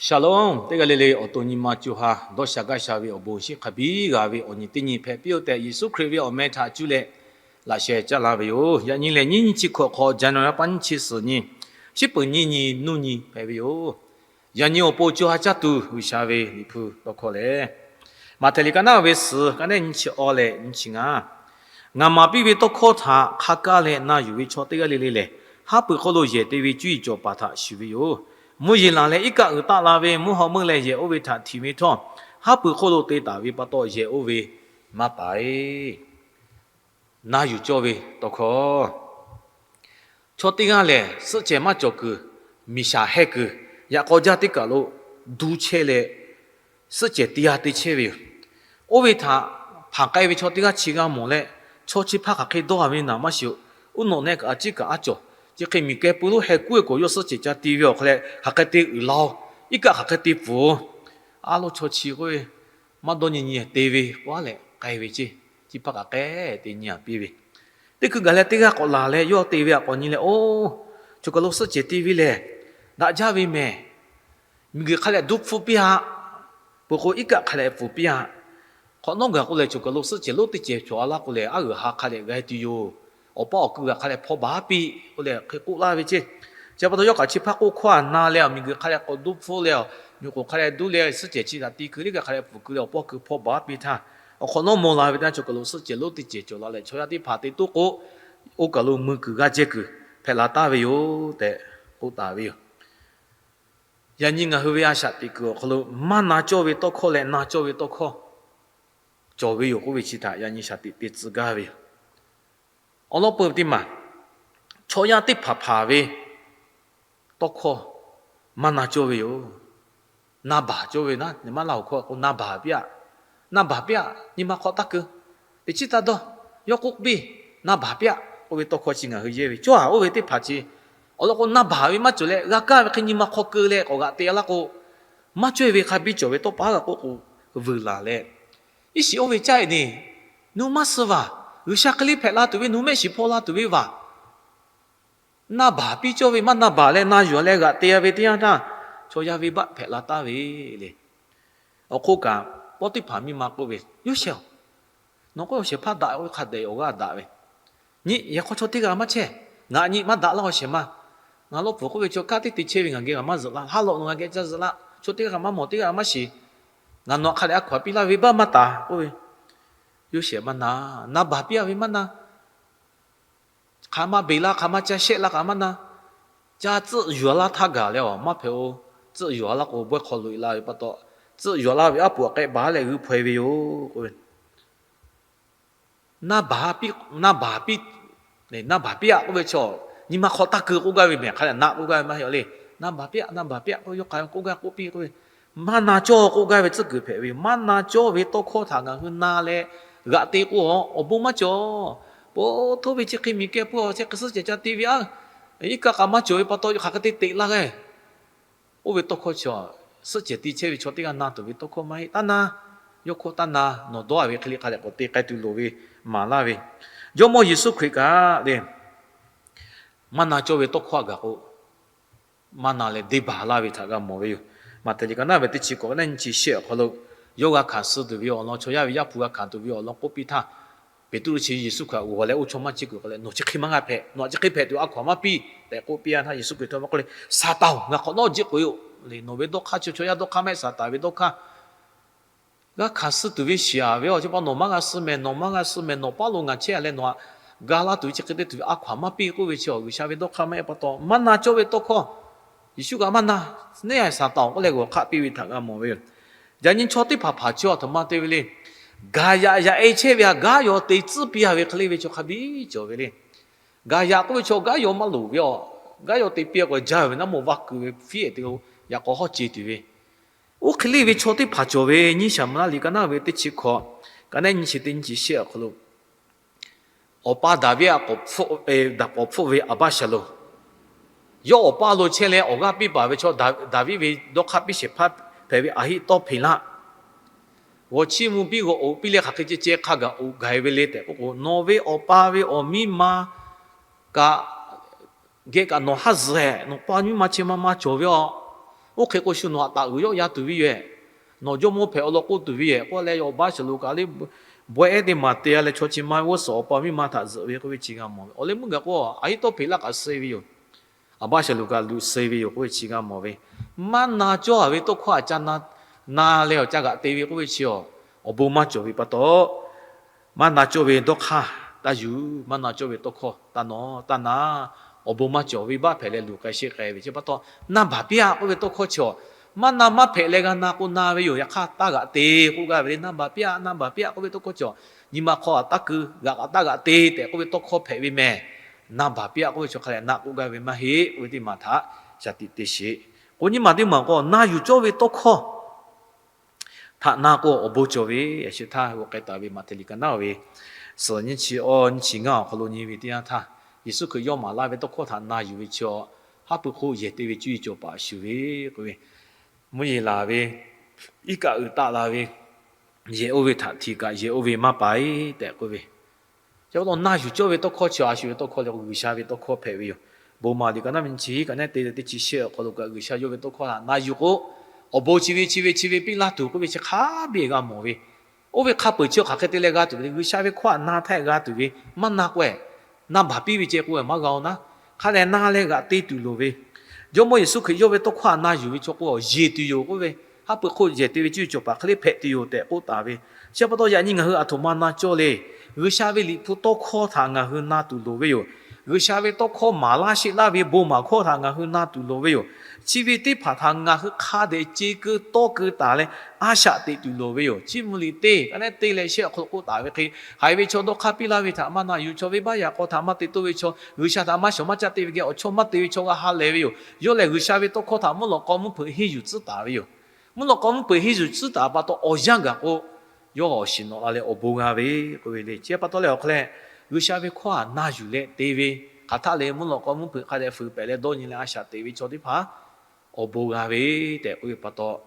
Shalom, teˇ g'aˇ le le awˬ to nyi ma co ha dawˇ sha gaˇ sha ve awˬ bon shinˉ hk'a biˇ g'a ve awˬ nyi teˇ nyi hpehꞈ piˇ-oˆ tehꞈ, Yeˍsuˆ Hkriꞈ ve awˬ meh htaꞈ cuˇ leh laꞈ sheh caˇ laˇ ve yoˬ. Yaꞈ nyi lehˬ, nyiˇ nyi chi hkawꞈ hk'aw January pa nyiˇ chi suhˍ nyi, shiˉ peuˍ nyiˇ nyi nuˇ nyi hpehꞈ ve yoˬ. Yaꞈ nyi awˬ pon co ha caˇ tuˬ G'uiˬsha ve Liꞈ hpu tawˇ hkawˇ lehˬ, Maꞈhtehˍ liꞈ ka naˉ ve suhˍ, ka nehˉ nyiˇ chi awˇ leh nyiˇ chi ngaˇ. Ngaˬ maˍ piˇ ve tawˇ hkawˇ htaꞈ hk'a kaˇ leh na yuˬ ve chaw teˇ g'aˇ le le lehˬ, haˉ pui hk'oˆ lo yehˬ te ve cuˇ yiˍ cawˬ paˍ htaꞈ shuˍ ve yoˬ. Mvuhˇ yeˬ laˬ leh iˉ kaˆ uiˍ taˆ la ve mvuhˇ haw meuˇ leh yehˬ oˇ ve htaꞈ htiꞈ ve htawˇ, haˉ pui hk'oˆ lo te taˍ ve pa taw yehˬ oˇ ve maˇ paiˍ. Na yuˬ cawˇ ve tawˇ hkawˇ. Chaw teˇ g'aˇ lehˬ, suhˆ cehˬ maˇ cawˬ kuiˬ, miˬ shaˍ heh kuiˬ, yaꞈ k'aw jaˇ teˇ kaˬ lo duˇ chehˇ leh, suhˆ cehˬ te g'a te chehˇ ve yoˬ. Oˇ ve htaꞈ hpanˍ k'ai ve chaw teˇ g'aˇ chi g'a mawˬ leh, chaw chi hpaˇ hk'aˬ hk'e dawˇ a ve naˍ maˇ shiˍ-oˬ. Uˉ nawꞈ neh kaꞈ a ciˉ kaꞈ aˉ cawˬ. Chi hk'e miˬ keh pui lonˉ heh kuˉ e k'o, yawˇ suhˆ cehˬ ca te ve awˬ hk'aw leh hk'aˬ hk'e te uiˍ la-oˬ. Iˉ kaˆ hk'aˬ hk'e te pfuhˍ-oˬ. A lo chaw chi k'oˆ ve, maˇ dawˇ nyi nyi te ve k'oˆ a leh k'ai ve ceˇ. Chi hpaˇ kaꞈ k'ehˉ te nyi a piˇ ve, teˇ hkui gaˬ leh teˇ g'aˇ k'awꞈ laˬ leh yawˇ te ve htaꞈ k'awꞈ nyi leh, oˇ, choˬ kaˬ lo suhˆ cehˬ te ve lehˬ, daꞈ jaˇ ve mehˍ. Miˬguiˬ hk'a leh duˇ hpfuhˇ piˇ-a. Peuˬ k'o, iˉ kaˆ hk'a leh pfuhˍ piˇ-a. Hk'awꞈ nawˉ gaˬ k'oˆ leh, choˬ kaˬ lo suhˆ cehˬ lonˉ teˇ cehˬ cawˬ a laˇ k'oˆ leh, aˉ g'uiˬ ha hk'a leh g'a tuˬ yoˬ. Awˬ paˇ awˬ kui g'a hk'a leh hpawˇ baˬ piˇ k'oˆ leh hk'e k'oˆ laˇ ve ceˇ. Chi pa taw yawˇ kaꞈ chi hpaˇ k'oˆ hkawˇ a na leh, miˬguiˬ hk'a leh k'awꞈ duˇ hpfuhˇ leh, nyi k'oˍ hk'a leh duˇ leh suhˆ cehˬ chi htaꞈ ti keu liˇ kaꞈ hk'a leh pfuhˍ keu leh awˬ paw kuiˬ hpawˇ baˬ piˇ htaˇ, awˬ hk'awꞈ nawˉ mawˬ la ve teˇ yanˇ, choˬ kaˬ lo suhˆ cehˬ lonˉ teˇ cehˬ cawˬ la leh chaw yaˇ teˇ hpaˍ te toˉ k'o, oˇ kaˬ lo mui kuiˬ g'aˇ jehˇ kuiˬ hpehꞈ la taˍ ve yoˬ tehꞈ k'oˆ taˍ ve yoˬ. Yaꞈ nyi ngaˬ hui ve a shaꞈ teꞈ kuiˬ awˬ hk'aw lo maˇ na cawˇ ve tawˇ hkawˇ leh na cawˇ ve tawˇ hkawˇ cawˬ ve yoˬ k'oˆ ve chi htaꞈ yaꞈ nyi shaˍ tiꞈ te tcuh gaˇ ve yoˬ. Awˬ lawn peuˬ teˇ maˬ, chaw yaˇ teˇ hpaˍ hpaˍ ve tawˇ hkawˇ maˇ na cawˇ ve yoˬ. Na baˬ cawˇ ve naˉ, maˇ laˇ awˬ hkawˇ k'o, na baˬ piˇ-aˆ. Na baˬ piˇ-aˆ, nyi ma hk'aw taˇ keu. Teꞈ chiˉ taˇ dawˇ. Yawˇ k'oˆ piˇ, na baˬ piˇ-aˆ k'oˆ ve tawˇ hkawˇ chi ngaˬ hui yehˇ ve cawˇ-aˬ. Oˇ ve teˇ hpaˍ chi awˬ lawn k'o, na baˬ ve maˇ cawˬ leh g'a kaˇ ve hk'e nyi ma hk'aw keu leh k'awꞈ g'aꞈ te laˇ k'o, maˇ cawˇ-e ve hk'a biˇ cawˬ ve tawˇ pa g'a k'oˆ k'o, vuiˬ laˬ leh, iˉ shiˍ oˇ ve caˇ-e ne, nu maˇ suh vaˬ. G'uiˬsha hk'e le hpehꞈ la tuˬ ve, nu mehˆ shiˍ hpaw la tuˬ ve vaˬ. Na baˬ piˇ cawˇ ve maˇ na baˬ leh na yuˬ leh g'aꞈ te-a ve teˇ yanˇ htaˇ, chaw yaˇ venˇbaˆ hpehꞈ la taˍ ve le. Awˬ hk'oˆ kaꞈ, Pawˇtiˆhpaˍ miˇ ma k'oˆ ve, Yoˇsehꞈ-oˬ, nawˬ k'o awˬ shehˍ hpaˇ daꞈ k'oˆ ve hk'a dehꞈ awˬ g'aˇ daꞈ ve, nyi yehˬ hk'aw chaw teˇ g'aˇ maˇ chehˇ. Ngaˬ nyi maˇ daꞈ laˇ awˬ shehˍ ma. Ngaˬ lawˇ pfuhˍ k'oˆ ve chaw kanˉ teˇ te chehˇ ve ngaˬ geh kaꞈ maˇ zuhꞈ laˇ. Haˉ lawꞈ nawˬ ngaˬ geh ca zuhꞈ laˇ. Chaw teˇ g'aˇ kaꞈ maˇ mawˬ, teˇ g'aˇ kaꞈ maˇ shiˍ. Ngaˬ nawˬ hk'a dehꞈ a hkaw-anˬ piˇ laˇ ve venˇbaˆ maˇ taˍ k'oˆ ve, Yoˇsehꞈ maˇ na. Na baˬ piˇ-a ve maˇ na. Hk'aˬ ma beˬ la, hk'aˬ ma ca shehˆ la kaꞈ maˇ na. Ca tcuhˆ yuˬ-a laˇ htaˇ gaˬ leh, aˬ, maˇ hpehꞈ-oˬ. Tcuhˆ yuˬ-a laˇ k'o, bawehˇ hk'aw loꞈ-e la ve pa taw, tcuhˆ yuˬ-a laˇ ve aˉ poꞈ aꞈ k'ehˆ baˬ leh g'uiˇ hpaw-e ve yoˬ k'oˆ ve. Na baˬ piˇ, na baˬ piˇ, na baˬ piˇ-aˆ k'oˆ ve chaw, nyi ma hk'aw taˇ keu k'oˆ gaˇ ve mehˬ hk'a leh na k'oˆ gaˇ ve maˇ heˆ le. Na baˬ piˇ-aˆ, na baˬ piˇ-aˆ k'oˆ ve, yawˇ k'aˬ k'oˆ gaˇ k'oˆ piˇ k'oˆ ve, maˇ na cawˇ k'oˆ gaˇ ve tcuhˆ kuiˬ hpehꞈ ve yoˬ. Maˇ na cawˇ ve tawˇ hkawˇ htaꞈ ngaˬ hui na leh g'aꞈ te k'o, awˬ bon maˇ cawˬ. Po htoˇ ve chi hk'e miˬ keh pui-a chi hk'e suhˉ cehˬ ca te ve aˉ, iˉ kaˆ kaꞈ maˇ cawˬ ve pa taw, hk'aˬ hk'e te teꞈ la g'a. Oˇ ve tawˇ hkawˇ chaw, suhˉ cehˬ te chehˇ ve chaw teˇ g'aˇ na tuˬ ve tawˇ hkawˇ maˇ heˆ. Taˇ na, yawˇ hkawˇ taˇ na, nawˬ dawˇ-a ve hk'e le hk'a leh k'awꞈ te k'ai tuˬ loˍ ve maˍ laˇ ve, Jawˇmawˇ Yeˍsuˆ Hkriꞈ kaꞈ le, maˇ na cawˇ ve tawˇ hkawˇ a gaˬ k'o, maˇ na leh deˇ baˬ laˇ ve htaꞈ g'a mawˬ ve yoˬ. Maꞈhtehˍ liꞈ ka naˉ ve teˇ chi k'awꞈ ka naˉ nyi chi shehˆ awˬ hk'aw lo, yawˇ g'a hkanˍ suh tuˬ ve awˬ lawn, chaw yaˇ ve Yaˇ hpu g'a hkanˍ tuˬ ve awˬ lawn k'oˆ piˇ htaˇ, Peˍtruˆ chi Yeˍsuˆ Hkriꞈ g'awˬ leh oˇ chaw maˇ chi kuiˬ k'ai leh, Nawˬ chi hk'e maˇ g'a hpehꞈ, nawˬ htaꞈ chi hk'e hpehꞈ tuˬ a hkaw-anˬ maˇ piˇ tehꞈ k'oˆ piˇ-a htaˇ, Yeˍsuˆ Hkriꞈ htawˇ maˇ k'oˆ le, Saˍtanˍ-oˬ, ngaˬ k'awꞈ nawˉ jiˆ k'oꞈ-e-oˬ le. Nawˬ ve dawˇ hk'aˇ chi chaw yaˇ dawˇ hk'aˇ maˇ heˆ, Saˍtanˍ ve dawˇ hk'aˇ. G'a hkanˍ suh tuˬ ve shiˍ-aˬ ve awˬ chi pa nawˬ maˇ g'a suh mehˍ, nawˬ maˇ g'a suh mehˍ, nawˬ paˇ lo ngaˬ chehˇ-a leh nawˬ htaꞈ ga laˇ tuˬ ve chi hk'e te tuˬ ve a hkaw-anˬ maˇ piˇ k'oˆ ve chi, G'uiˬsha ve dawˇ hk'aˇ maˇ heˆ pa taw, maˇ na cawˇ ve tawˇ hkawˇ, Yeˍsuˆ kaꞈ maˇ na, neˇ-a Saˍtanˍ-oˬ k'oˆ leh g'awˬ hk'aˆ piˇ ve htaꞈ g'a mawˬ ve yoˬ. Yaꞈ nyi chaw teˇ hpaˍ hpaˍ chi a htoꞈ ma te ve le. Gaˬ yaꞈ yaꞈ-e chehˇ ve htaꞈ gaˉ yaw te tcuhˉ piˇ-a ve hk'e le ve chaw hk'a biˇ cawˬ ve le. Gaˬ yaꞈ k'oˆ ve chaw gaˉ yaw maˇ loˍ ve aˬ. Gaˉ yaw te piˇ-a k'o, jaˇ ve naˉ mawˬ vaˇ kuiˬ ve fiˉ-ehˍ te yaꞈ k'aw hawˉ ce tuˬ ve, oˇ hk'e le ve chaw teˇ hpaˍ cawˬ ve. Nyiˇ Saˍmo-eˍlaˆ liꞈ ka naˉ ve teˇ chi hkawꞈ, ka naˉ nyi chi teˇ nyi chi shehˆ awˬ hk'aw lo, awˬ pa Daˍviˆ htaꞈ k'awꞈ hpfuhˆ ve Aˍbaˇshaˍlonˍ, yawˇ awˬ pa lo chehˇ leh awˬ g'aˇ piˇ paˍ ve chaw Daˍviˆ ve dawˇ hk'aˇ piˇ shehˍ hpaˇ hpehꞈ ve Aˍhiˆtawˇhpeˍlaˆ, g'awˬ chiˇ mvuh piˇ g'awˬ oꞈ piˇ leh hk'aˬ hk'e ceh ceh hk'a gaˬ oꞈ gaˬ-e ve le tehꞈ k'oˆ k'o, Nawˬ ve awˬ pa ve awˬ miˇ ma kaꞈ geh kaꞈ nawˬ haˉ zuhˬ-ehˍ. Nawˬ pa miˇ ma chi ma ma cawˬ ve aˬ. Oˇ hk'e k'o, shu nawˬ htaꞈ uiˍ yawˆ yan tuˬ ve yoˬ. Nawˬ jawˇmawˇ hpehꞈ awˬ lawn k'oˆ tuˬ ve yoˬ k'oˆ leh, awˬ baˆ shaˍlonˍ kaꞈ le, bawehˇ ehˉ teˇ maˬ te a leh chaw chi ma g'uˇ suhˍ awˬ pa miˇ ma htaꞈ zuhꞈ ve k'oˆ ve chi g'a mawˬ ve. Awˬ leh meuˇ gaˬ k'o, Aˍhiˆtawˇhpeˍlaˆ kaꞈ suh ve yoˬ. Awˬ baˆ shaˍlonˍ kaꞈ luꞈ suh ve yoˬ k'oˆ ve chi g'a mawˬ ve. Maˇ na cawˇ a ve tawˇ hkawˇ htaꞈ ca na, na leh awˬ ca g'aꞈ te ve k'oˆ ve chi, awˬ bon maˇ cawˬ ve pa taw, maˇ na cawˇ ve dawˇ hk'aˇ taˇ yuˬ, maˇ na cawˇ ve tawˇ hkawˇ taˇ nawˬ taˇ na, awˬ bon maˇ cawˬ ve baˆ hpehꞈ leh luˬ k'ai sheˆ k'ai ve chi pa taw, naˇ baˬ piˇ a k'oˆ ve tawˇ hkawˇ chi, maˇ na maˇ hpehꞈ leh g'a na k'o na ve yoˬ. Yaꞈ hk'aˇ, taˇ g'aꞈ te k'oˆ gaˇ ve le. Naˇ baˬ piˇ a, naˇ baˬ piˇ a k'oˆ ve tawˇ hkawˇ chi, nyi ma hk'aw taˇ keu, g'aꞈ kaꞈ taˇ g'aꞈ te tehꞈ k'oˆ ve tawˇ hkawˇ hpehꞈ ve mehˬ. Naˇ baˬ piˇ a k'oˆ ve chi hk'a leh na k'oˆ gaˇ ve maˇ heˆ k'oˆ ve teˇ maˬ htaꞈ shaˍ tiꞈ te sheˍ. K'o, nyi ma teˇ maˬ k'o, na yuˬ cawˇ ve tawˇ hkawˇ htaꞈ na k'o awˬ bon cawˬ ve, yaꞈ sheh htaˇ g'aw k'ai taˍ ve Maꞈhtehˍ liꞈ ka naˉ ve suhˍ nyiˇ chi awˇ nyiˇ chi ngaˇ awˬ hk'aw lo nyi ve teˇ yanˇ htaˇ, Yeˍsuˆ Hkriꞈ yawˇ maˍ laˇ ve tawˇ hkawˇ htaꞈ na yuˬ ve chi, haˉ pui hk'oˆ yehˬ te ve cuˇ yiˍ cawˬ paˍ shuˍ ve k'oˆ ve, mvuhˇ yeˬ laˬ ve, iˉ kaˆ uiˍ taˆ la ve, yehˬ oˇ ve htaꞈ htiꞈ kaꞈ yehˬ oˇ ve maˇ paiˍ tehꞈ k'oˆ ve, chi pa taw na yuˬ cawˇ ve tawˇ hkawˇ chi a shu ve tawˇ hkawˇ le k'o, G'uiˬsha ve tawˇ hkawˇ hpehꞈ ve yoˬ. Bon maˍ liꞈ ka naˉ ve nyi chi hiˉ ka naˉ te leh teˇ chi shehˆ awˬ hk'aw lo kaꞈ G'uiˬsha yawˇ ve tawˇ hkawˇ htaꞈ na yuˬ k'o, awˬ bon chi ve chi ve chi ve piˇ laˇ tuˬ k'oˆ ve chi hk'a biˇ g'a mawˬ ve. Oˇ ve hk'a peuˬ chi hk'aˬ hk'e te leh g'a tuˬ ve le, G'uiˬsha ve hkawˇ htaꞈ na htaˇ g'a tuˬ ve, maˇ na k'o, na baˬ piˇ ve ceh k'o maˇ g'a-oˬ naˉ. Hk'a dehꞈ na leh g'aꞈ te tuˬ loˍ ve, Jawˇmawˇ Yeˍsuˆ Hkriꞈ yawˇ ve tawˇ hkawˇ htaꞈ na yuˬ ve chaw k'o, yeˬ tuˬ yoˬ k'oˆ ve, haˉ pui hk'oˆ yehˬ te ve cuˇ yiˍ cawˬ paˍ hk'e le hpehꞈ tuˬ yoˬ tehꞈ k'oˆ taˍ ve. Chi pa taw yaꞈ nyi ngaˬ hui a htoꞈ ma na cawˇ le. G'uiˬsha ve Liꞈ hpu tawˇ hkawˇ htaꞈ ngaˬ hui na tuˬ loˍ ve yoˬ. G'uiˬsha ve tawˇ hkawˇ maˍ laˇ sheˆ laˇ ve bon maˍ hkawˇ htaꞈ ngaˬ hui na tuˬ loˍ ve yoˬ. Chi ve teˇ hpaˍ htaꞈ ngaˬ hui hk'a dehꞈ ce keu tawˇ keu taˍ leh a shaꞈ teꞈ tuˬ loˍ ve yoˬ. Chiˇ mvuh liꞈ teˇ ka naˉ te leh shehˆ awˬ hk'aw lo k'oˆ taˍ ve hk'e, haiˬ ve chaw dawˇ hk'aˇ piˇ laˇ ve htaꞈ maˇ na yuˬ, chaw venˇbaˆ yaꞈ k'aw htaꞈ maˇ te toˇ ve chaw, G'uiˬsha htaꞈ maˇ shawˍ maˇ caˆ te ve geh awˬ chawˇ maˇ te ve chaw g'a ha lehˬ ve yoˬ. Yawˇ lehˬ G'uiˬsha ve tawˇ hkawˇ htaꞈ mvuhˇ lawꞈ k'aw mvuhˇ hpeuꞈ henˇ yuˬ tcuhˉ taˍ ve yoˬ. Mvuhˇ lawꞈ k'aw mvuhˇ hpeuꞈ henˇ yuˬ tcuhˉ taˍ pa taw awˬ yanˇ gaˬ k'o, yawˇ awˬ shiˍ nawꞈ la leh awˬ bon g'a ve k'oˆ ve le. Chi pa taw leh awˬ hk'aw leh, G'uiˬsha ve hkawˇ htaꞈ na yuˬ leh te ve, hk'aˬ htaˆ leh mvuhˇ lawꞈ k'aw mvuhˇ hpeuꞈ hk'a dehꞈ fuiˍ pehˍ leh dawˇ nyi leh a shaꞈ teꞈ ve chaw teˇ hpaˍ awˬ bon g'a ve tehꞈ k'oˆ ve pa taw,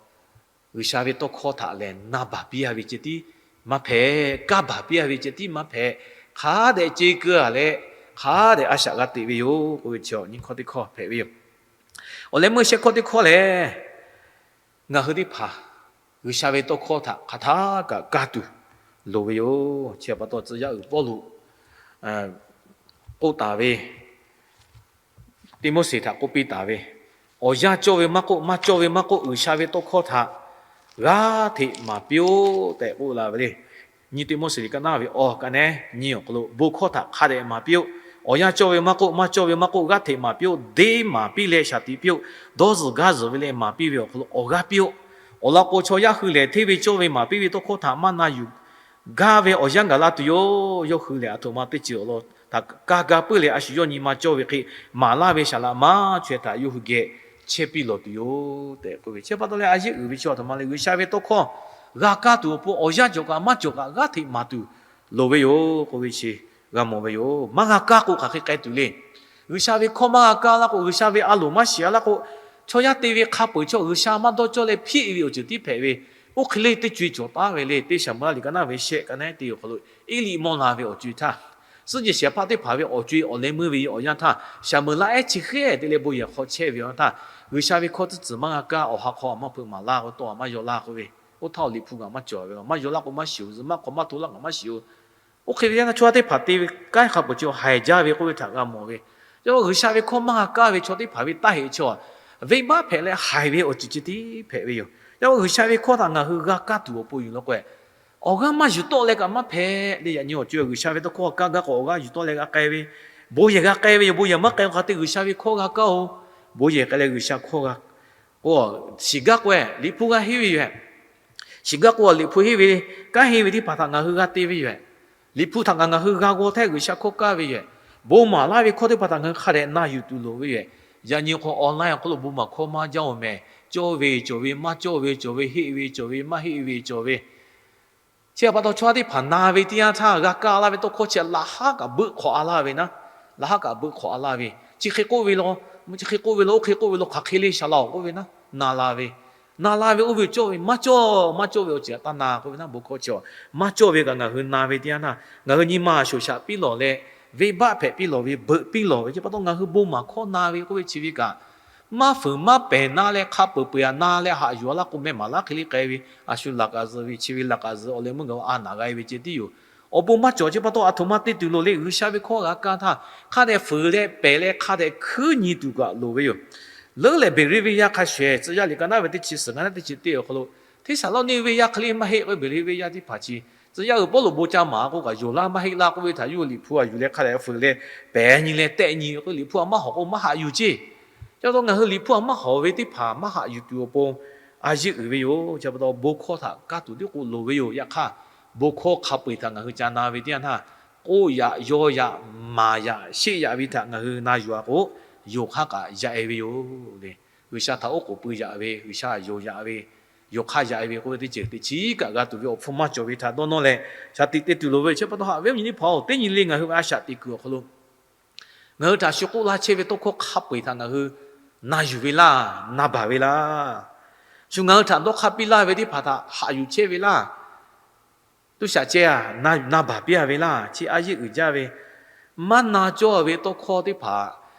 G'uiˬsha ve tawˇ hkawˇ htaꞈ lehˬ na baˬ piˇ a ve ceh tiˉ maˇ hpehꞈ, kaˇ baˬ piˇ a ve ceh tiˉ maˇ hpehꞈ, hk'a dehꞈ ce keu a leh, hk'a dehꞈ a shaꞈ g'a teꞈ ve yoˬ k'oˆ ve chi awˬ nyi hkawˇ teˇ hkawˇ hpehꞈ ve yoˬ. Awˬ leh meuˇ shehˆ hkawˇ teˇ hkawˇ lehˬ, ngaˬ hui teˇ hpaˍ G'uiˬsha ve tawˇ hkawˇ htaꞈ hk'aˬ htaˇ kaꞈ kaˇ tuˬ loˍ ve yoˬ. Chi pa taw tcuh yaˇ uiˍ Pawˇluꞈ k'oˆ taˍ ve, Tiˆmoˉseˍ htaꞈ k'oˆ piˇ taˍ ve, awˬ yanˇ cawˇ ve maˇ k'oˆ, maˇ cawˇ ve maˇ k'oˆ, G'uiˬsha ve tawˇ hkawˇ htaꞈ g'aˇ hteꞈ maˍ piˇ-oˆ tehꞈ k'oˆ la ve le. Nyi Tiˆmoˉseˍ liꞈ ka naˉ ve awˬ ka nehˉ nyi awˬ hk'aw lo, bon hkawˇ htaꞈ hk'a dehꞈ maˍ piˇ-oˆ. Awˬ yanˇ cawˇ ve maˇ k'oˆ, maˇ cawˇ ve maˇ k'oˆ, g'aˇ hteꞈ maˍ piˇ-oˆ. Deˇ maˍ piˇ leh shaˍ tiꞈ piˇ-oˆ. Dawˇ zuhˬ gaˇ zuhˬ ve leh maˍ piˇ ve awˬ hk'aw lo awˬ g'aˇ piˇ-oˆ. Awˬ lawn k'o, chaw yaˇ hui lehˬ hteˇ ve cawˇ ve maˍ piˇ ve tawˇ hkawˇ htaꞈ maˇ na yuˬ gaˇ ve awˬ yanˇ gaˬ la tuˬ yoˬ. Yawˇ hui lehˬ aˬ htoꞈ ma teˇ ceuˬ awˬ lawn htaꞈ ka ga puiˉ leh, a shu yawˇ nyi ma cawˇ ve hk'e maˍ laˇ ve saˍ laꞈ maˇ chaweh htaꞈ yawˇ hui geh chehˇ piˇ lawˬ tuˬ yoˬ tehꞈ k'oˆ ve. Chi pa taw leh a yeˇ uiˍ ve chi aˬ htoꞈ ma le, G'uiˬsha ve tawˇ hkawˇ g'a kaˇ tuˬ awˬ pon awˬ yanˇ cawˬ kaꞈ maˇ cawˬ kaꞈ g'aˇ hteꞈ maˍ tuˬ loˍ ve yoˬ k'oˆ ve chi g'a mawˬ ve yoˬ. Maˇ g'a kaˇ k'o hk'aˬ hk'e k'ai tuˬ le. G'uiˬsha ve hkawˇ maˇ g'a kaˇ laˇ k'o, G'uiˬsha ve a loˍ maˇ shiˍ a laˇ k'o, chaw yaˇ te ve hk'a peuˬ chaw G'uiˬsha maˇ dawˇ cawˇ leh hpiˆ ve awˬ ceuˬ tiˉ hpehꞈ ve, oˇ hk'e le teˇ co-e cawˬ taˉ ve le. Teˇ Saˍmuˍlaˆ liꞈ ka naˉ ve shehˆ ka nehˉ te awˬ hk'aw lo, Eˇliˆ mawˇ la ve awˬ co-e htaˇ, suhˉ jehˬ shehˍ hpaˇ teˇ hpaˍ ve awˬ co-e awˬ leh meuˇ ve awˬ yanˇ htaˇ, Saˍmuˍlaˆ ehˉ chi hk'e te leh bon yehˬ hk'aw chehˇ ve awˬ htaˇ, G'uiˬsha ve hkawˇ tcuhˉ tcuhˍ maˇ g'a kaˇ, awˬ ha hk'aw maˇ hpeuꞈ maˍ laˇ k'o, tawˇ maˇ yaw laˇ k'oˆ ve, oˇ htaˇ awˬ Liꞈ hpu kaꞈ maˇ cawˬ ve, maˇ yaw laˇ k'o maˇ shiˍ-oˬ, zuhꞈ maˇ hk'awꞈ maˇ to laˇ kaꞈ maˇ shiˍ-oˬ. Oˇ hk'e ve yaˇ na chaw yaˇ teˇ hpaˍ te ve kanˉ hk'a peuˬ chi haiˬ jaˇ ve k'oˆ ve htaꞈ g'a mawˬ ve. Yawˇ G'uiˬsha ve hkawˇ maˇ g'a kaˇ ve chaw teˇ hpaˍ ve taˇ heꞈ chi, venˇbaˆ hpehꞈ leh haiˬ ve awˬ ceuˬ ceh tiˉ hpehꞈ ve yoˬ. Yawˇ G'uiˬsha ve hkawˇ htaꞈ ngaˬ hui g'a kaˇ tuˬ awˬ pon yuˬ law k'o, awˬ g'aˇ maˇ yuˬ tawˆ leh kaꞈ maˇ hpehꞈ le. Yaꞈ nyi awˬ co-e G'uiˬsha ve tawˇ hkawˇ g'a kaˇ g'a k'awꞈ awˬ g'aˇ yuˬ tawˆ leh g'a k'ai ve, bon yehˬ g'a k'ai ve yoˬ. Bon yehˬ maˇ k'ai k'o hk'a te G'uiˬsha ve hkawˇ g'a kaˇ-oˬ. Bon yehˬ k'ai leh G'uiˬsha hkawˇ g'a k'o, shiˍ gaˇ k'o Liꞈ hpu g'a henˇ ve yoˬ. Shiˍ gaˇ k'o Liꞈ hpu henˇ ve, kanˉ henˇ ve teˇ hpaˍ htaꞈ ngaˬ hui g'a te ve yoˬ. Liꞈ hpu htaꞈ ngaˬ ngaˬ hui g'a g'aw htehˇ G'uiˬsha hkawˇ kaˇ ve yoˬ. Bon maˍ laˇ ve hkawˇ teˇ hpaˍ htaꞈ ngaˬ hui hk'a dehꞈ na yuˬ tuˬ loˍ ve yoˬ. Yaꞈ nyi hk'aw online awˬ hk'aw lo bon maˍ hkawˇ maˇ jaˇ-oˬ mehˍ. Cawˇ ve cawˬ ve, maˇ cawˇ ve cawˬ ve, heˆ ve cawˬ ve, maˇ heˆ ve cawˬ ve. Chi pa taw chaw yaˇ teˇ hpaˍ na ve teˇ yanˇ htaˇ g'a kaˇ laˇ ve tawˇ hkawˇ chi laꞈ haˉ kaꞈ beuˆ hk'awꞈ a laˇ ve naˉ, laꞈ haˉ kaꞈ beuˆ hk'awꞈ a laˇ ve, chi hk'e k'oˆ ve law, chi hk'e k'oˆ ve law, oˇ hk'e k'oˆ ve law, hk'aˬ hk'e le shaˍ laꞈ-oˬ k'oˆ ve naˉ, na la ve, na la ve oˇ ve cawˇ ve maˇ cawˇ, maˇ cawˇ ve awˬ ceuˬ htaꞈ taˇ na k'oˆ ve naˉ, bon hkawˇ chi maˇ cawˇ ve kaꞈ ngaˬ hui na ve teˇ yanˇ htaˇ ngaˬ hui nyi ma shoˍ shaꞈ piˇ lawˬ leh, venˇbaˆ hpehꞈ piˇ lawˬ ve, beuꞈ piˇ lawˬ ve. Chi pa taw ngaˬ hui bon maˍ hkawˇ na ve k'oˆ ve chi ve kaꞈ maˇ fuiˍ maˇ pehˬ na leh hk'a peuˬ peuˬ-a na leh haꞈ yuˬ-a laˇ k'o, mehˆ maˍ laˇ hk'e le k'ai ve, a shu laꞈ kaꞈ zuhꞈ ve, chi ve laꞈ kaꞈ zuhꞈ, awˬ leh meuˇ gaˬ a naꞈ g'a ve ceh tiˉ yoˬ. Awˬ bon maˇ cawˬ chi pa taw, a htoꞈ ma te tuˬ loˍ le. G'uiˬsha ve hkawˇ g'a kaˇ htaˇ, hk'a dehꞈ fuiˍ leh pehˬ leh hk'a dehꞈ hkuiˉ nyi tuˬ kaꞈ loˍ ve yoˬ. Leuˉ lehˬ, Beˍriˆ venˇ yaˇ hk'a shuˍ shuˍ, Tcuh yaˇ liꞈ ka naˉ ve teˇ chi suhˍ ngaˇ naˉ teˇ chi teˇ awˬ hk'aw lo, Hteˇsaˍlawˇniˆ venˇ yaˇ hk'e le maˇ heˆ k'oˆ ve, Beˍriˆ venˇ yaˇ teˇ hpaˍ chi Tcuh yaˇ uiˍ Pawˇluꞈ bon ca maˍ k'o kaꞈ, yonˍ laˇ maˇ heˆ laˇ k'oˆ ve htaꞈ yawˇ hui Liꞈ hpu a yuˬ leh hk'a dehꞈ fuiˍ leh pehˬ nyi leh tehˆ nyi ve k'o, Liꞈ hpu a maˇ hawꞈ k'o maˇ haꞈ yuˬ ceˇ. Chi pa taw ngaˬ hui Liꞈ hpu a maˇ hawꞈ ve teˇ hpaˍ maˇ haꞈ yuˬ tuˬ awˬ pon a yeˇ uiˍ ve yoˬ. Chi pa taw bon hkawˇ htaꞈ kaˇ tuˬ tiˉ k'o loˍ ve yoˬ. Yaꞈ hk'aˇ, bon hkawˇ hk'a peu-eˬ htaꞈ ngaˬ hui ca na ve teˇ yanˇ htaˇ, k'oˆ yaꞈ, yaw yaꞈ, maˍ yaꞈ, sheˆ yaꞈ ve htaꞈ ngaˬ hui na yuˬ-a k'o, yonˍ hk'aˇ kaꞈ yaꞈ-e ve yoˬ le. G'uiˬsha htaꞈ oˉ k'oˍ pui yaꞈ ve, G'uiˬsha yonˍ yaꞈ ve, yonˍ hk'aˇ yaꞈ-e ve k'oˆ ve teˇ ceuˬ teˇ chiˉ kaꞈ g'a tuˬ ve awˬ hpfuhˇ maˇ cawˬ ve htaꞈ dawˇ nawˇ leh, shaˍ tiꞈ te tuˬ loˍ ve. Chi pa taw haꞈ ve awˬ nyi teˇ hpaˍ-oˬ, teˇ nyi le ngaˬ hui ve a shaꞈ teꞈ kuiˬ awˬ hk'aw lo ngaˬ hui htaꞈ shu k'oˆ laˇ chehˇ ve tawˇ hkawˇ hk'a peu-eˬ htaꞈ ngaˬ hui na yuˬ ve laˇ, na baˬ ve laˇ. Shu ngaˬ hui htaꞈ dawˇ hk'aˇ piˇ laˇ ve teˇ hpaˍ htaꞈ haꞈ yuˬ chehˇ ve laˇ. Tuˇ shaꞈ ceh-a, na baˬ piˇ-a ve laˇ. Chi a yeˇ uiˍ jaˇ ve, maˇ na cawˇ ve tawˇ hkawˇ teˇ hpaˍ,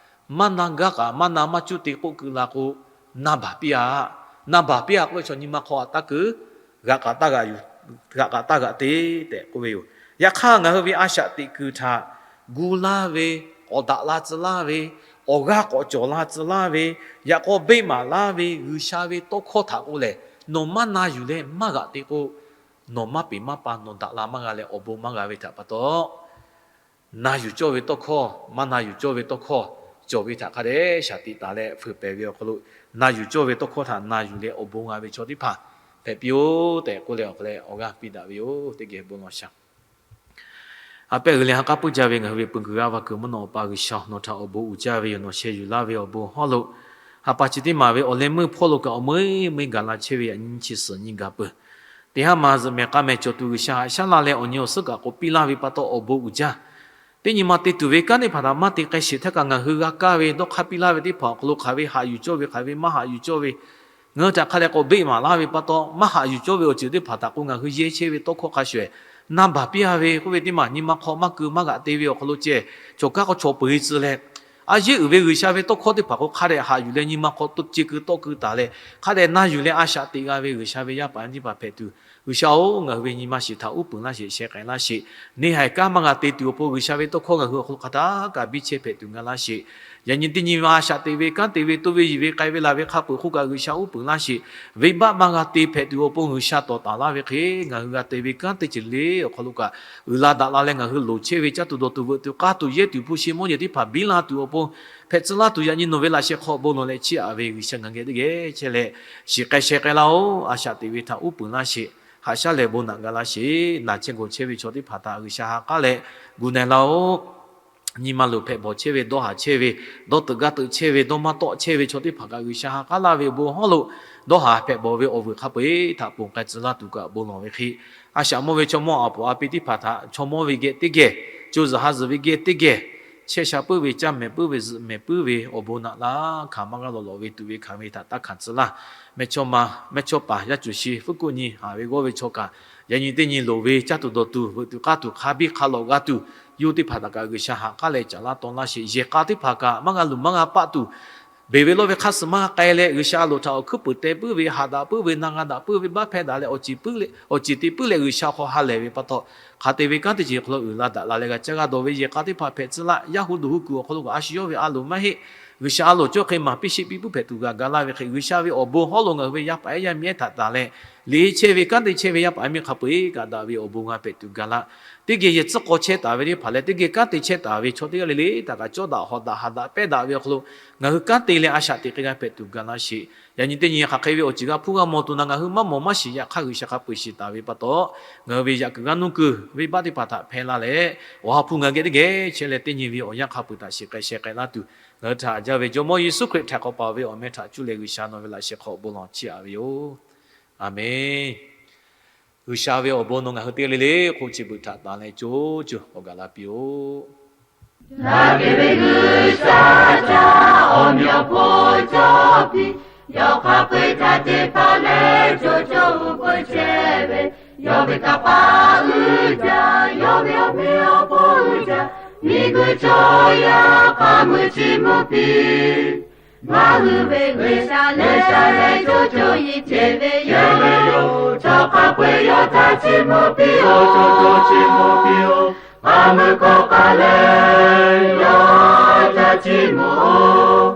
maˇ na gaˇ kaꞈ maˇ na maˇ cuˇ te k'oˆ keu la k'o, na baˬ piˇ-a. Na baˬ piˇ-a k'oˆ ve chaw nyi ma hk'aw taˇ keu, g'aꞈ k'aꞈ taˇ g'aꞈ yuˬ, g'aꞈ k'aꞈ taˇ g'aꞈ te tehꞈ k'oˆ ve yoˬ. Yaꞈ hk'aˇ, ngaˬ hui ve a shaꞈ teꞈ kuiˬ htaꞈ gu laˇ ve, k'awꞈ daꞈ la tcuh laˇ ve, awˬ g'aˇ k'awꞈ cawˬ la tcuh laˇ ve, yaꞈ k'aw beˆ maˍ laˇ ve G'uiˬsha ve tawˇ hkawˇ htaꞈ k'o lehˬ, nawˬ maˇ na yuˬ leh maˇ g'aꞈ te k'o, nawˬ maˇ peˍ maˇ pa nawˬ daꞈ la maˇ g'a leh awˬ bon maˇ g'a ve htaꞈ pa taw, na yuˬ cawˇ ve tawˇ hkawˇ, maˇ na yuˬ cawˇ ve tawˇ hkawˇ cawˬ ve htaꞈ hk'a dehꞈ shaˍ tiꞈ taˍ leh fuiˍ pehˍ ve awˬ hk'aw lo, na yuˬ cawˇ ve tawˇ hkawˇ htaꞈ na yuˬ leh awˬ bon g'a ve chaw teˇ hpaˍ hpehꞈ piˇ-oˆ tehꞈ k'oˆ leh awˬ hk'aw leh awˬ g'aˇ piˇ daꞈ ve yoˬ. Teˇ geh bon lawˬ shaˍ. A pehˉ g'uiˬ leh ha k'aˉ puiˉ jaˇ ve ngaˬ hui ve peuˬ kuiˬ g'aˇ va kuiˬ mvuhˇ naw Awˬ pa G'uiˬsha, nawˬ htaꞈ awˬ bon uiˍ jaˇ ve yoˬ. Nawˬ sheh yuˬ laˇ ve awˬ bon hawˉ lo ha pa chi teˇ maˬ ve awˬ leh meuˇ hpawˇ lo kaꞈ awˬ meuˇ meuˇ gaˬ la chehˇ ve yaꞈ nyi chi suhˍ nyi gaˬ peuˬ. Teˇ haˉ ma zuhꞈ mehˍ k'a mehˍ cawˬ tuˬ G'uiˬsha haꞈ shaˉ laˇ leh awˬ nyi awˬ suhˉ kaꞈ k'oꞈ piˇ laˇ ve pa taw awˬ bon uiˍ jaˇ. Teˇ nyi ma te tuˬ ve kanˉ teˇ hpaˍ htaꞈ maˇ te k'ai sheˍ htaˇ kaꞈ ngaˬ hui g'a kaˇ ve dawˇ hk'aˇ piˇ laˇ ve teˇ hpaˍ awˬ hk'aw lo hk'aˬ ve haꞈ yuˬ cawˇ ve, hk'aˬ ve maˇ haꞈ yuˬ cawˇ ve, ngaˬ hui htaꞈ hk'a dehꞈ k'awꞈ beˆ maˍ laˇ ve pa taw, maˇ haꞈ yuˬ cawˇ ve awˬ ceuˬ teˇ hpaˍ htaꞈ k'o ngaˬ hui yehˇ chehˇ ve tawˇ hkawˇ hk'a shuˍ shuˍ, na baˬ piˇ-a ve k'oˆ ve teˇ maˬ nyi ma hk'aw maˇ keu maˇ g'aꞈ te ve awˬ hk'aw lo ceh, chawˬ kaˉ k'o chawˬ peu-eˬ tcuh leh, a yeˇ uiˍ ve G'uiˬsha ve tawˇ hkawˇ teˇ hpaˍ k'o hk'a dehꞈ haꞈ yuˬ leh nyi ma hk'aw to ce keu tawˆ keu taˍ leh hk'a dehꞈ na yuˬ leh a shaꞈ teꞈ g'a ve G'uiˬsha ve yaˇ paˍ yaˇ miˇ teˇ hpaˍ hpehꞈ tuˬ, G'uiˬsha-oˬ, ngaˬ hui ve nyi ma shiˍ htaꞈ uˉ peunˍ laˇ sheˍ, sheh k'ai laˇ sheˍ. Neˇ haiˬ kanˉ maˇ g'a te tuˬ awˬ pon G'uiˬsha ve tawˇ hkawˇ ngaˬ hui awˬ hk'aw lo hk'a htaˇ kaꞈ biˇ chehˇ hpehꞈ tuˬ ga laˇ sheˍ. Yaꞈ nyi teˇ nyi ma a shaꞈ teꞈ ve kanˉ te ve toˇ ve yiˬ ve k'ai ve laˬ ve hk'a peu-eˬ hk'oˆ kaꞈ G'uiˬsha uˉ peunˍ laˇ sheˍ. Venˇbaˆ maˇ g'a te hpehꞈ tuˬ awˬ pon G'uiˬsha tawˍ taˍ laˇ ve hk'e ngaˬ hui g'a te ve kanˉ teˇ ceuˬ le awˬ hk'aw lo kaꞈ uiˍ la daꞈ la leh ngaˬ hui loˍ chehˇ ve caˇ tuˬ dawˬ tuˬ veuꞈ tuˬ k'aˇ tuˬ yehˇ tuˬ hpu shi mawˇ jeˬ teˇ hpaˍ biˇ la tuˬ awˬ pon hpehꞈ tcuh laˇ tuˬ yaꞈ nyi nawˬ ve laꞈ sheh hk'aw bon lawˬ leh chiˇ aꞈ ve G'uiˬsha ngaˬ geh teˇ geh chehˇ leh shiˍ k'ai sheh k'ai laˇ-oˬ. A shaꞈ teꞈ ve htaꞈ uˉ peunˍ laˇ sheˍ. Haꞈ shaˉ lehˬ bon naꞈ ga laˇ sheˍ. Naˬ chehˇ gawˬ chehˇ ve chaw teˇ hpaˍ htaꞈ G'uiˬsha ha k'aˉ leh gu na-e laˇ-oˬ. Nyi ma luˬ hpehꞈ bawˬ chehˇ ve, dawˇ haˍ chehˇ ve, dawˇ teuꞈ gaˇ teuꞈ chehˇ ve, dawˇ maˇ tawˆ chehˇ ve chaw teˇ hpaˍ kaꞈ G'uiˬsha ha k'aˉ laˇ ve awˬ bon hawˉ lo dawˇ haˍ hpehꞈ bawˬ ve awˬ vuiˬ hk'a peu-eˬ htaꞈ ponˬ k'ai tcuh laˇ tuˬ kaꞈ bon lawˬ ve hk'e, a shaꞈ mawˇ ve chaw mawˇ a poˍ a pi teˇ hpaˍ htaꞈ chaw mawˇ ve geh teˇ geh, co zuhˬ ha zuhˬ ve geh teˇ geh, chehˇ sha puiˉ ve, caˇ mehˍ puiˉ ve, zuhꞈ mehˍ puiˉ ve awˬ bon naꞈ laˇ hkanˍ maˇ g'a lawˬ lawˬ ve tuˬ ve hkanˍ ve htaꞈ taˇ hkanˍ tcuh laˇ. Mehˇchawˇma, mehˇchawˇpaˍ, yaˇ cuˬ shi fuˉ kuˆ nyi haˍ ve g'awˇ ve chaw kaꞈ yaꞈ nyi teˇ nyi loˍ ve caˇ tuˬ dawˬ tuˬ veuꞈ tuˬ k'aˇ tuˬ hk'a biˇ hk'a lawꞈ g'a tuˬ, yawˇ teˇ hpaˍ htaꞈ kaꞈ G'uiˬsha ha k'aˉ leh caˍ laˇ taw laˇ sheˍ. Yehˬ k'a teˇ hpaˍ kaꞈ maˇ g'a luˬ maˇ g'a paˆ tuˬ, beˬ ve lawˇ ve hk'aˇ suh maˇ k'ai leh G'uiˬsha a loˍ htaꞈ awˬ hkuiˉ puiˍ teh puiˉ ve, haꞈ daꞈ puiˉ ve, na g'a daꞈ puiˉ ve, baˆ hpehˇ daꞈ leh awˬ ceˬ te puiˉ leh G'uiˬsha hk'aw ha lehˬ ve pa taw, hk'aˬ te ve kanˉ teˇ ceuˬ hk'aw lo uiˍ la daꞈ la leh g'a caˇ g'a dawˬ ve yehˬ k'a teˇ hpaˍ hpehꞈ tcuh laˇ. Yaˇ hu duˬ hu kuiˬ awˬ hk'aw lo kaꞈ a shu yawˇ ve a loˍ maˇ heˆ. G'uiˬsha a loˍ cawˇ hk'e maˍ piˇ sheˆ piˇ puiˉ hpehꞈ tuˬ g'a ga laˇ ve hk'e, G'uiˬsha ve awˬ bon hawˉ lo ngaˬ hui ve yaˇ paˍ yaˇ miˇ ehˉ htaꞈ tanˬ leh, liꞈ chehˇ ve kanˉ te chehˇ ve yaˇ paˍ yaˇ miˇ hk'a peu-eˬ kaꞈ daꞈ ve awˬ bon g'a hpehꞈ tuˬ ga laˇ. Teˇ geh yehˬ tcuhˉ k'aw chehˇ taˍ ve teˇ hpaˍ leh teˇ geh kanˉ te chehˇ taˍ ve chaw teˇ g'aˇ le le htaꞈ kaꞈ cawˇ daꞈ hawꞈ daꞈ haꞈ daꞈ pehˇ daꞈ ve awˬ hk'aw lo ngaˬ hui kanˉ te leh a shaꞈ teꞈ hk'e g'a hpehꞈ tuˬ ga laˇ sheˍ. Yaꞈ nyi teˇ nyi hk'aˬ hk'e ve awˬ ceuˬ g'a hpuˇ g'a maw tuˬ na ngaˬ hui maˇ mawˬ maˇ shiˍ. Yaꞈ hk'aˇ G'uiˬsha hk'a peu-eˬ shiˍ taˍ ve pa taw, ngaˬ hui ve yaꞈ kuiˬ g'aˇ nuˇ kuiˬ venˇbaˆ teˇ hpaˍ htaꞈ hpehˇ laˇ leh, awˬ ha hpu ngaˬ geh teˇ geh chehˇ leh teˇ nyi ve awˬ yanˇ hk'a peu-eˬ htaꞈ shiˍ k'ai sheh k'ai laˇ tuˬ, ngaˬ hui htaꞈ jaˇ ve Jawˇmawˇ Yeˍsuˆ Hkriꞈ htaꞈ k'awꞈ paˍ ve awˬ meh htaꞈ cuˇ leh G'uiˬsha nawˬ ve laꞈ sheh hk'aw bon lawˬ chiˇ aꞈ ve yoˬ. Aˬmenˍ. G'uiˬsha ve awˬ bon nawˬ ngaˬ hui teˇ g'aˇ le le hk'oˆ chi beuꞈ htaꞈ tanˬ leh co co k'awꞈ gaˬ la piˇ-oˆ. Daꞈ kehˬ ve G'uiˬsha htaꞈ awˬ meꞈ awˬ hponˇ cawˇ piˇ, yawˇ hk'a peu-eˬ htaꞈ te hpaˇ leh co co uiˍ k'oˆ chehˇ ve, yawˇ ve kanˇ paˆ uiˍ jaˇ, yawˇ ve awˬ meꞈ awˬ hponˇ uiˍ jaˇ, miˬguiˬ chaw yaˇ hk'a meuˇ chiˇ mvuh piˇ. Maˇ Ngaˬ hui ve G'uiˬsha lehˬ, co co yeˬ ceh ve yoˬ. Chaw hk'a peu-eˬ yawˇ htaꞈ chiˇ mvuh piˇ-oˆ. Co co chiˇ mvuh piˇ-oˆ. Hk'a mui hkawˇ k'ai leh, yawˇ htaꞈ chiˇ mvuh-oˆ.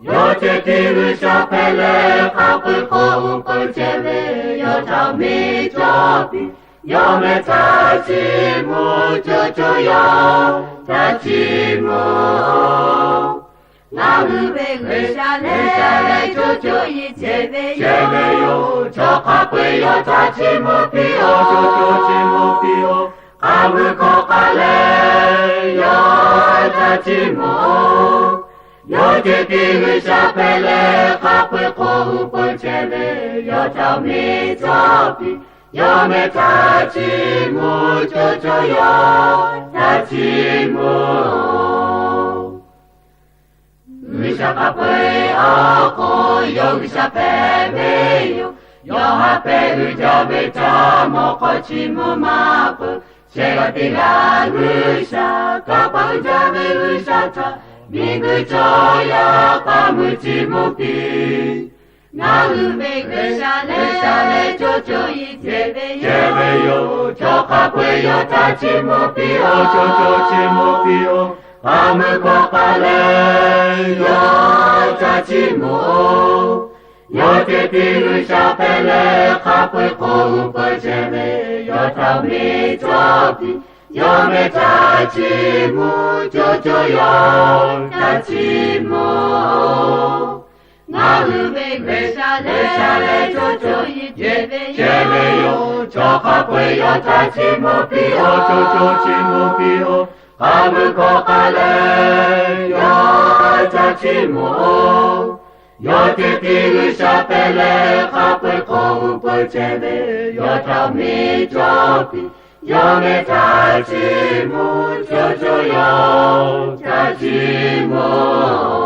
Yawˇ ceh tiˉ G'uiˬsha hpehꞈ leh, hk'a peu-eˬ hk'oˆ uˉ peunˍ chehˇ ve, yawˇ htaꞈ miˬ cawˇ piˇ. Yawˇ meh htaꞈ chiˇ mvuh, co co yawˇ htaꞈ chiˇ mvuh-oˆ. Ngaˬ hui ve G'uiˬsha lehˬ, co co yeˬ ceh ve yoˬ. Chaw hk'a peu-eˬ yawˇ htaꞈ chiˇ mvuh piˇ-oˆ. Co co chiˇ mvuh piˇ-oˆ. Hk'a mui hkawˇ k'ai leh, yawˇ htaꞈ chiˇ mvuh-oˆ. Yawˇ ceh tiˉ G'uiˬsha hpehꞈ leh, hk'a peu-eˬ hk'oˆ uˉ peunˍ chehˇ ve, yawˇ htaꞈ miˬ cawˇ piˇ. Yawˇ meh htaꞈ chiˇ mvuh, co co yawˇ htaꞈ chiˇ mvuh-oˆ. G'uiˬsha hk'a peu-eˬ awˬ hk'oˆ yawˇ G'uiˬsha hpehꞈ ve yoˬ. Yawˇ haꞈ pehˇ uiˍ jaˇ ve htaꞈ mawˬ hk'aw chiˇ mvuh maˇ peuˬ. Shehˍ g'aˇ teˇ g'aˇ G'uiˬsha, kanˇ paˆ uiˍ jaˇ ve G'uiˬsha htaꞈ miˬguiˬ chaw yaˇ hk'a mui chiˇ mvuh piˇ. Ngaˬ hui ve G'uiˬsha lehˬ, co co yeˬ ceh ve yoˬ. Chaw hk'a peu-eˬ yawˇ htaꞈ chiˇ mvuh piˇ-oˆ. Co co chiˇ mvuh piˇ-oˆ. Hk'a mui hkawˇ k'ai leh, yawˇ htaꞈ chiˇ mvuh-oˆ. Yawˇ ceh tiˉ G'uiˬsha hpehꞈ leh, hk'a peu-eˬ hk'oˆ uˉ peunˍ chehˇ ve, yawˇ htaꞈ miˬ cawˇ piˇ. Yawˇ meh htaꞈ chiˇ mvuh, co co yawˇ htaꞈ chiˇ mvuh-oˆ. Ngaˬ hui ve G'uiˬsha lehˬ, co co yeˬ ceh ve yoˬ. Chaw hk'a peu-eˬ yawˇ htaꞈ chiˇ mvuh piˇ-oˆ. Co co chiˇ mvuh piˇ-oˆ. Hk'a mui hkawˇ k'ai leh, yawˇ htaꞈ chiˇ mvuh-oˆ. Yawˇ ceh tiˉ G'uiˬsha hpehꞈ leh, hk'a peu-eˬ hk'oˆ uˉ peunˍ chehˇ ve, yawˇ htaꞈ miˬ cawˇ piˇ. Yawˇ meh htaꞈ chiˇ mvuh, co co yawˇ htaꞈ chiˇ mvuh